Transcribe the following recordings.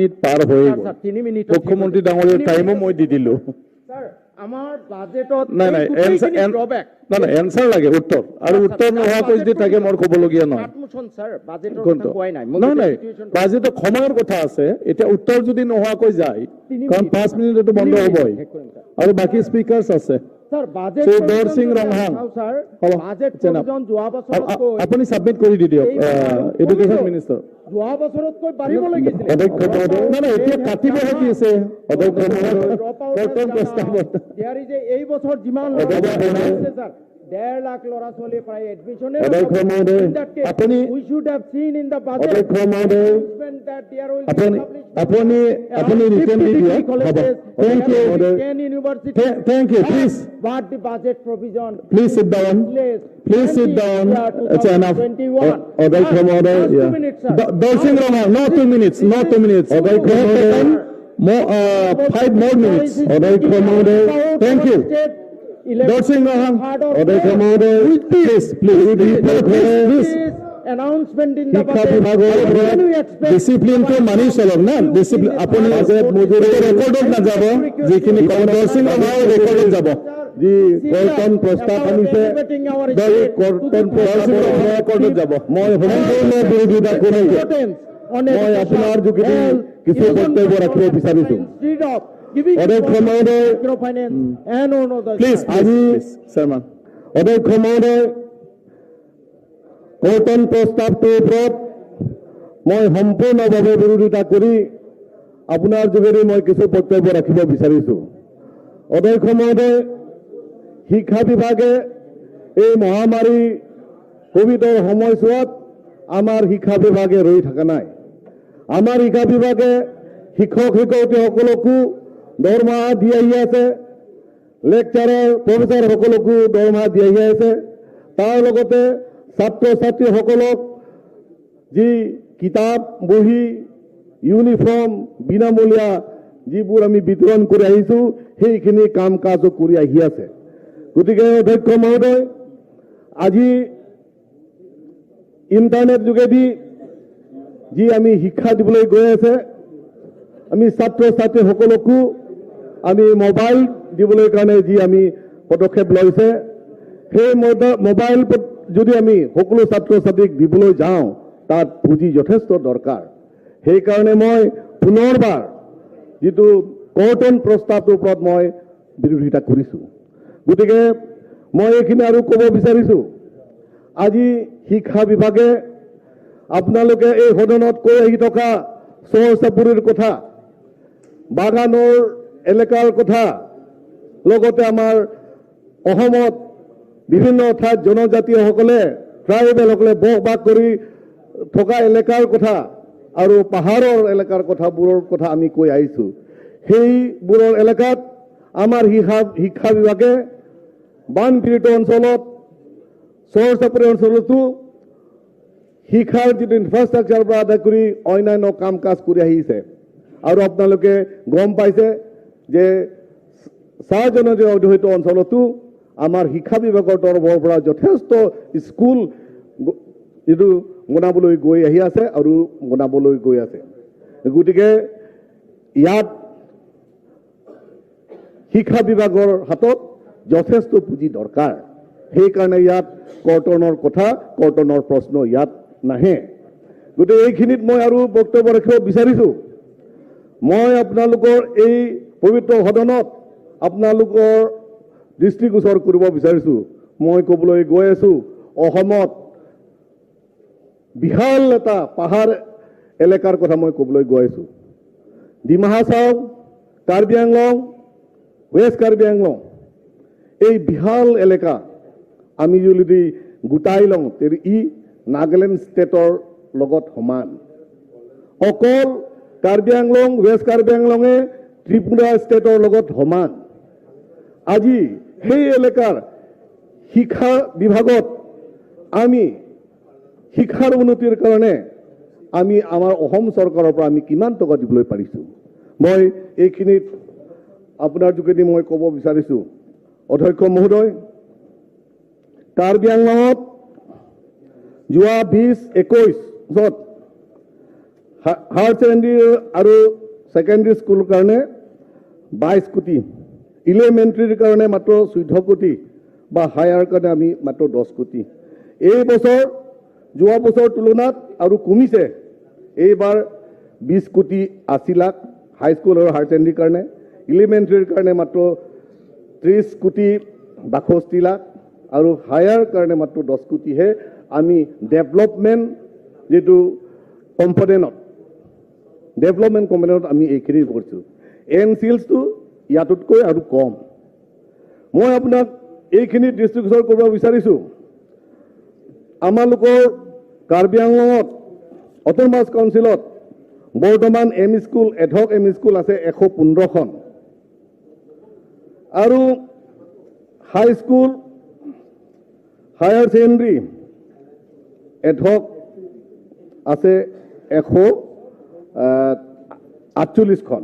Minute পাৰ হৈ গ'ল। Sir, 3 মিনিটত। মুখ্যমন্ত্ৰী ডাঙৰীয়াৰ টাইমো মই দি দিলোঁ। ছাৰ, আমাৰ বাজেটত নাই নাই ড্ৰবেক নাই নাই, এনচাৰ লাগে, উত্তৰ। আৰু উত্তৰ নোহোৱাকৈ যদি থাকে, মোৰ ক'বলগীয়া নহয়। ছাৰ, বাজেটৰ কোনটো? কথা কোৱাই নাই। মই নহয় গোটেই নাই situation-টো- বাজেটৰ সময়ৰ কথা আছে। এতিয়া উত্তৰ যদি নোহোৱাকৈ যায়, তিনি কাৰণ মিনিট। 5 মিনিটতো বন্ধ 3 মিনিট, হ'বই। শেষ কৰিম, ছাৰ। আৰু বাকী স্পীকাৰ্ছ আছে। Sir, budget Shri দৰ সিং ৰংহাং। ছাৰ, হ'ব, বাজেট it's enough. Provision যোৱা বছৰতকৈ আপুনি ছাবমিট কৰি দি দিয়ক, এডুকেশ্যন মিনিষ্টাৰ। যোৱা বছৰতকৈ বাঢ়িব লাগিছিলে। অধ্যক্ষ মহোদয়। নাই নাই, এতিয়া কাটিবহে কি আছে? অধ্যক্ষ মহোদয়। কৰ্তন প্ৰস্তাৱত There is a- এই বছৰ যিমান ল'ৰা অধ্যক্ষ ছোৱালী মহোদয়। আছে ছাৰ, 1.5 লাখ ল'ৰা ছোৱালী প্ৰায় এডমিশ্যনে। অধ্যক্ষ মহোদয়। আপুনি- We should have seen in the budget অধ্যক্ষ মহোদয়। আপুনি ৰিটাৰ্ণ দি দিয়ক, হ'ব। Thank you. Thank you, please. But the budget provision Please sit down. Please sit down. It's enough. অধ্যক্ষ মহোদয়। Yeah. Dorsing Ronghang, no 2 minutes, no 2 minutes. অধ্যক্ষ We have মহোদয়। taken more, 5 more minutes. অধ্যক্ষ মহোদয়। Thank you. Dorsing Ronghang. অধ্যক্ষ মহোদয়। Please, please, please. Announcement in the শিক্ষা বিভাগৰ ওপৰত ডিচিপ্লিনটো মানি চলক না, ডিচিপ্লিন। আপুনি বাজেট মজুৰি ৰেকৰ্ডত নাযাব, যিখিনি ক'ব দৰচিং ৰংহাঙৰ ৰেকৰ্ডত যাব। যি কৰ্তন প্ৰস্তাৱ আনিছে, সেই কৰ্তন প্ৰস্তাৱৰ ওপৰত ৰেকৰ্ডত যাব। মই সম্পূৰ্ণ বিৰোধিতা কৰি মই আপোনাৰ যোগেদি কিছু বক্তব্য ৰাখিব বিচাৰিছো। অধ্যক্ষ মহোদয়, প্লিজ। আজি চেয়াৰমান। অধ্যক্ষ মহোদয়, কৰ্তন প্ৰস্তাৱটোৰ ওপৰত মই সম্পূৰ্ণভাৱে বিৰোধিতা কৰি আপোনাৰ যোগেদি মই কিছু বক্তব্য ৰাখিব বিচাৰিছো। অধ্যক্ষ মহোদয়, শিক্ষা বিভাগে এই মহামাৰী কভিডৰ সময়ছোৱাত আমাৰ শিক্ষা বিভাগে ৰৈ থকা নাই। আমাৰ শিক্ষা বিভাগে শিক্ষক শিক্ষয়িত্ৰীসকলকো দৰমহা দি আহি আছে, লেকচাৰাৰ প্ৰফেচাৰসকলকো দৰমহা দি আহি আছে। তাৰ লগতে ছাত্ৰ ছাত্ৰীসকলক যি কিতাপ, বহী, ইউনিফৰ্ম বিনামূলীয়া যিবোৰ আমি বিতৰণ কৰি আহিছোঁ, সেইখিনি কাম কাজো কৰি আহি আছে। গতিকে অধ্যক্ষ মহোদয়, আজি ইণ্টাৰনেট যোগেদি যি আমি শিক্ষা দিবলৈ গৈ আছে, আমি ছাত্ৰ ছাত্ৰীসকলকো আমি মোবাইল দিবলৈ কাৰণে যি আমি পদক্ষেপ লৈছে, সেই মোবাইল যদি আমি সকলো ছাত্ৰ ছাত্ৰীক দিবলৈ যাওঁ, তাত পুঁজি যথেষ্ট দৰকাৰ। সেইকাৰণে মই পুনৰবাৰ যিটো কৰ্তন প্ৰস্তাৱটোৰ ওপৰত মই বিৰোধিতা কৰিছোঁ। গতিকে মই এইখিনি আৰু ক'ব বিচাৰিছোঁ, আজি শিক্ষা বিভাগে আপোনালোকে এই সদনত কৈ আহি থকা চৰ চাপৰিৰ কথা, বাগানৰ এলেকাৰ কথা, লগতে আমাৰ অসমত বিভিন্ন ঠাইত জনজাতীয়সকলে, ট্ৰাইবেলসকলে বসবাস কৰি থকা এলেকাৰ কথা আৰু পাহাৰৰ এলেকাৰ কথাবোৰৰ কথা আমি কৈ আহিছোঁ। সেইবোৰৰ এলেকাত আমাৰ শিক্ষা বিভাগে বানপীড়িত অঞ্চলত, চৰ চাপৰি অঞ্চলতো শিক্ষাৰ যিটো ইনফ্ৰাষ্ট্ৰাকচাৰৰ পৰা আদায় কৰি অন্যান্য কাম কাজ কৰি আহিছে। আৰু আপোনালোকে গম পাইছে যে চাহ জনজাতি অধ্যুষিত অঞ্চলতো আমাৰ শিক্ষা বিভাগৰ তৰফৰ পৰা যথেষ্ট স্কুল যিটো বনাবলৈ গৈ আহি আছে আৰু বনাবলৈ গৈ আছে। গতিকে ইয়াত শিক্ষা বিভাগৰ হাতত যথেষ্ট পুঁজি দৰকাৰ। সেইকাৰণে ইয়াত কৰ্তনৰ কথা, কৰ্তনৰ প্ৰশ্ন ইয়াত নাহে। গতিকে এইখিনিত মই আৰু বক্তব্য ৰাখিব বিচাৰিছোঁ। মই আপোনালোকৰ এই পবিত্ৰ সদনত আপোনালোকৰ দৃষ্টিগোচৰ কৰিব বিচাৰিছোঁ। মই ক'বলৈ গৈ আছোঁ, অসমত বিশাল এটা পাহাৰ এলেকাৰ কথা মই ক'বলৈ গৈ আছোঁ। ডিমা হাছাও, কাৰ্বি আংলং, ৱেষ্ট কাৰ্বি আংলং, এই বিশাল এলেকা আমি যদি গোটাই লওঁ, তেতিয়া ই নাগালেণ্ড ষ্টেটৰ লগত সমান। অকল কাৰ্বি আংলং, ৱেষ্ট কাৰ্বি আংলঙে ত্ৰিপুৰা ষ্টেটৰ লগত সমান। আজি সেই এলেকাৰ শিক্ষা বিভাগত আমি শিক্ষাৰ উন্নতিৰ কাৰণে আমি আমাৰ অসম চৰকাৰৰ পৰা আমি কিমান টকা দিবলৈ পাৰিছোঁ? মই এইখিনিত আপোনাৰ যোগেদি মই ক'ব বিচাৰিছোঁ, অধ্যক্ষ মহোদয়, কাৰ্বি আংলঙত যোৱা 20-21ত হায়াৰ ছেকেণ্ডেৰী আৰু ছেকেণ্ডেৰী স্কুলৰ কাৰণে 22 কোটি, ইলিমেণ্টেৰীৰ কাৰণে মাত্ৰ 14 কোটি বা হায়াৰ কাৰণে আমি মাত্ৰ 10 কোটি। এই বছৰ যোৱা বছৰৰ তুলনাত আৰু কমিছে। এইবাৰ 20 কোটি 80 লাখ হাইস্কুল আৰু হায়াৰ ছেকেণ্ডেৰীৰ কাৰণে, ইলিমেণ্টেৰীৰ কাৰণে মাত্ৰ 30 কোটি 62 লাখ আৰু হায়াৰ কাৰণে মাত্ৰ 10 কোটিহে আমি ডেভেলপমেণ্ট যিটো কম্পনেণ্টত, ডেভেলপমেণ্ট কম্পনেণ্টত আমি এইখিনি কৰিছোঁ। এন চিলছটো ইয়াতোতকৈ আৰু কম। মই আপোনাক এইখিনি দৃষ্টিগোচৰ কৰিব বিচাৰিছোঁ। আমালোকৰ কাৰ্বি আংলঙত অট'নমাছ কাউন্সিলত বৰ্তমান M school, ad hoc M school আছে 115খন আৰু হাইস্কুল, হায়াৰ ছেকেণ্ডেৰী এডহক আছে 148খন।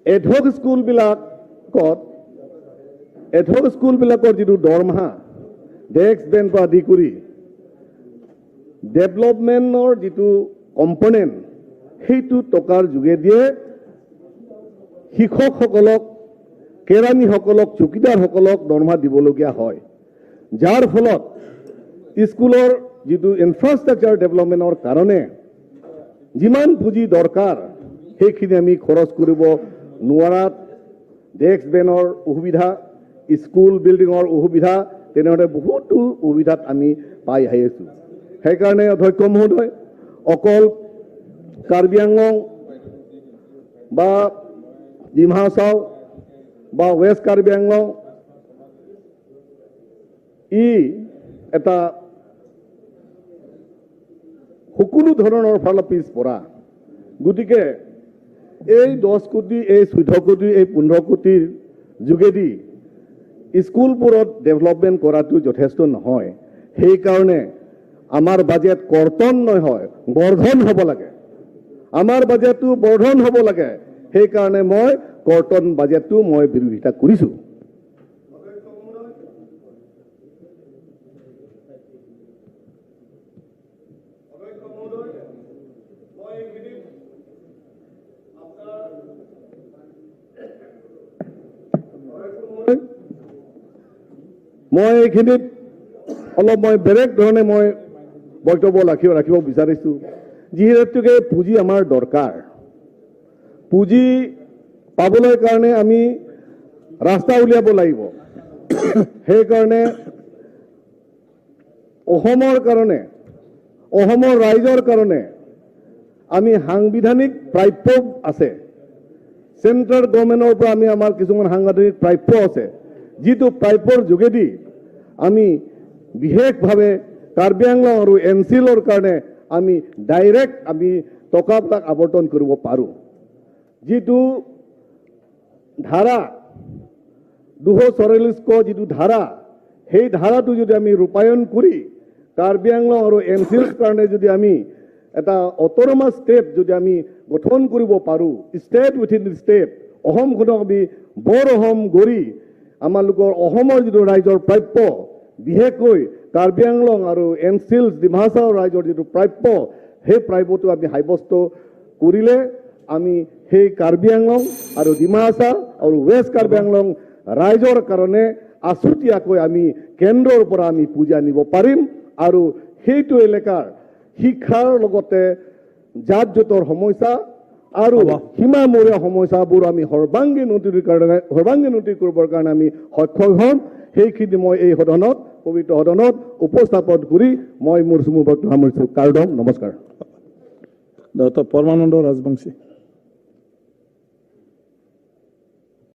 এডহক স্কুলবিলাকত, এডহক স্কুলবিলাকৰ যিটো দৰমহা, ডেস্ক বেঞ্চ আদি কৰি ডেভেলপমেণ্টৰ যিটো কম্পনেণ্ট, সেইটো টকাৰ যোগেদিয়ে শিক্ষকসকলক, কেৰাণীসকলক, চকীদাৰসকলক দৰমহা দিবলগীয়া হয়, যাৰ ফলত স্কুলৰ যিটো ইনফ্ৰাষ্ট্ৰাকচাৰ ডেভেলপমেণ্টৰ কাৰণে যিমান পুঁজি দৰকাৰ সেইখিনি আমি খৰচ কৰিব নোৱাৰাত ডেস্ক বেঞ্চৰ অসুবিধা, স্কুল বিল্ডিঙৰ অসুবিধা, তেনেধৰণে বহুতো অসুবিধাত আমি পাই আহি আছোঁ। সেইকাৰণে অধ্যক্ষ মহোদয়, অকল কাৰ্বি আংলং বা ডিমা হাছাও বা ৱেষ্ট কাৰ্বি আংলং ই এটা সকলো ধৰণৰ ফালৰ পিছ পৰা। গতিকে এই 10 কোটি, এই 14 কোটি, এই 15 কোটিৰ যোগেদি স্কুলবোৰত ডেভেলপমেণ্ট কৰাটো যথেষ্ট নহয়। সেইকাৰণে আমাৰ বাজেট কৰ্তন নহয়, বৰ্ধন হ'ব লাগে। আমাৰ বাজেটটো বৰ্ধন হ'ব লাগে। সেইকাৰণে মই কৰ্তন বাজেটটো মই বিৰোধিতা কৰিছোঁ। মই এইখিনিত অলপ মই বেলেগ ধৰণে মই বক্তব্য ৰাখিব বিচাৰিছোঁ। যিহেতুকে পুঁজি আমাৰ দৰকাৰ, পুঁজি পাবলৈ কাৰণে আমি ৰাস্তা উলিয়াব লাগিব। সেইকাৰণে অসমৰ কাৰণে, অসমৰ ৰাইজৰ কাৰণে আমি সাংবিধানিক প্ৰাপ্য আছে, চেণ্ট্ৰেল গভৰ্ণমেণ্টৰ পৰা আমি আমাৰ কিছুমান সাংবিধানিক প্ৰাপ্য আছে, যিটো প্ৰাপ্যৰ যোগেদি আমি বিশেষভাৱে কাৰ্বি আংলং আৰু এন চিলৰ কাৰণে আমি ডাইৰেক্ট আমি টকাবিলাক আৱৰ্তন কৰিব পাৰোঁ। যিটো ধাৰা 244 ক যিটো ধাৰা, সেই ধাৰাটো যদি আমি ৰূপায়ণ কৰি কাৰ্বি আংলং আৰু এন চিৰ কাৰণে যদি আমি এটা অট'নমাছ ষ্টেট যদি আমি গঠন কৰিব পাৰোঁ, ষ্টেট উইথিন ষ্টেট, অসমখনক আমি বৰ অসম গঢ়ি আমালোকৰ অসমৰ যিটো ৰাইজৰ প্ৰাপ্য, বিশেষকৈ কাৰ্বি আংলং আৰু এন চিল ডিমা হাছাও ৰাইজৰ যিটো প্ৰাপ্য, সেই প্ৰাপ্যটো আমি সাব্যস্ত কৰিলে আমি সেই কাৰ্বি আংলং আৰু ডিমা হাছাও আৰু ৱেষ্ট কাৰ্বি আংলং ৰাইজৰ কাৰণে আছুতীয়াকৈ আমি কেন্দ্ৰৰ পৰা আমি পুঁজি আনিব পাৰিম আৰু সেইটো এলেকাৰ শিক্ষাৰ লগতে জাত জোঁটৰ সমস্যা আৰু সীমামূৰীয়া সমস্যাবোৰ আমি সৰ্বাংগীন উন্নতিৰ কাৰণে, সৰ্বাংগীন উন্নতি কৰিবৰ কাৰণে আমি সক্ষম হ'ম। সেইখিনি মই এই সদনত, পবিত্ৰ সদনত উপস্থাপন কৰি মই মোৰ চমু বক্তব্য সামৰিছোঁ। কাৰ্ডম, নমস্কাৰ। ডক্টৰ পৰমানন্দ ৰাজবংশী।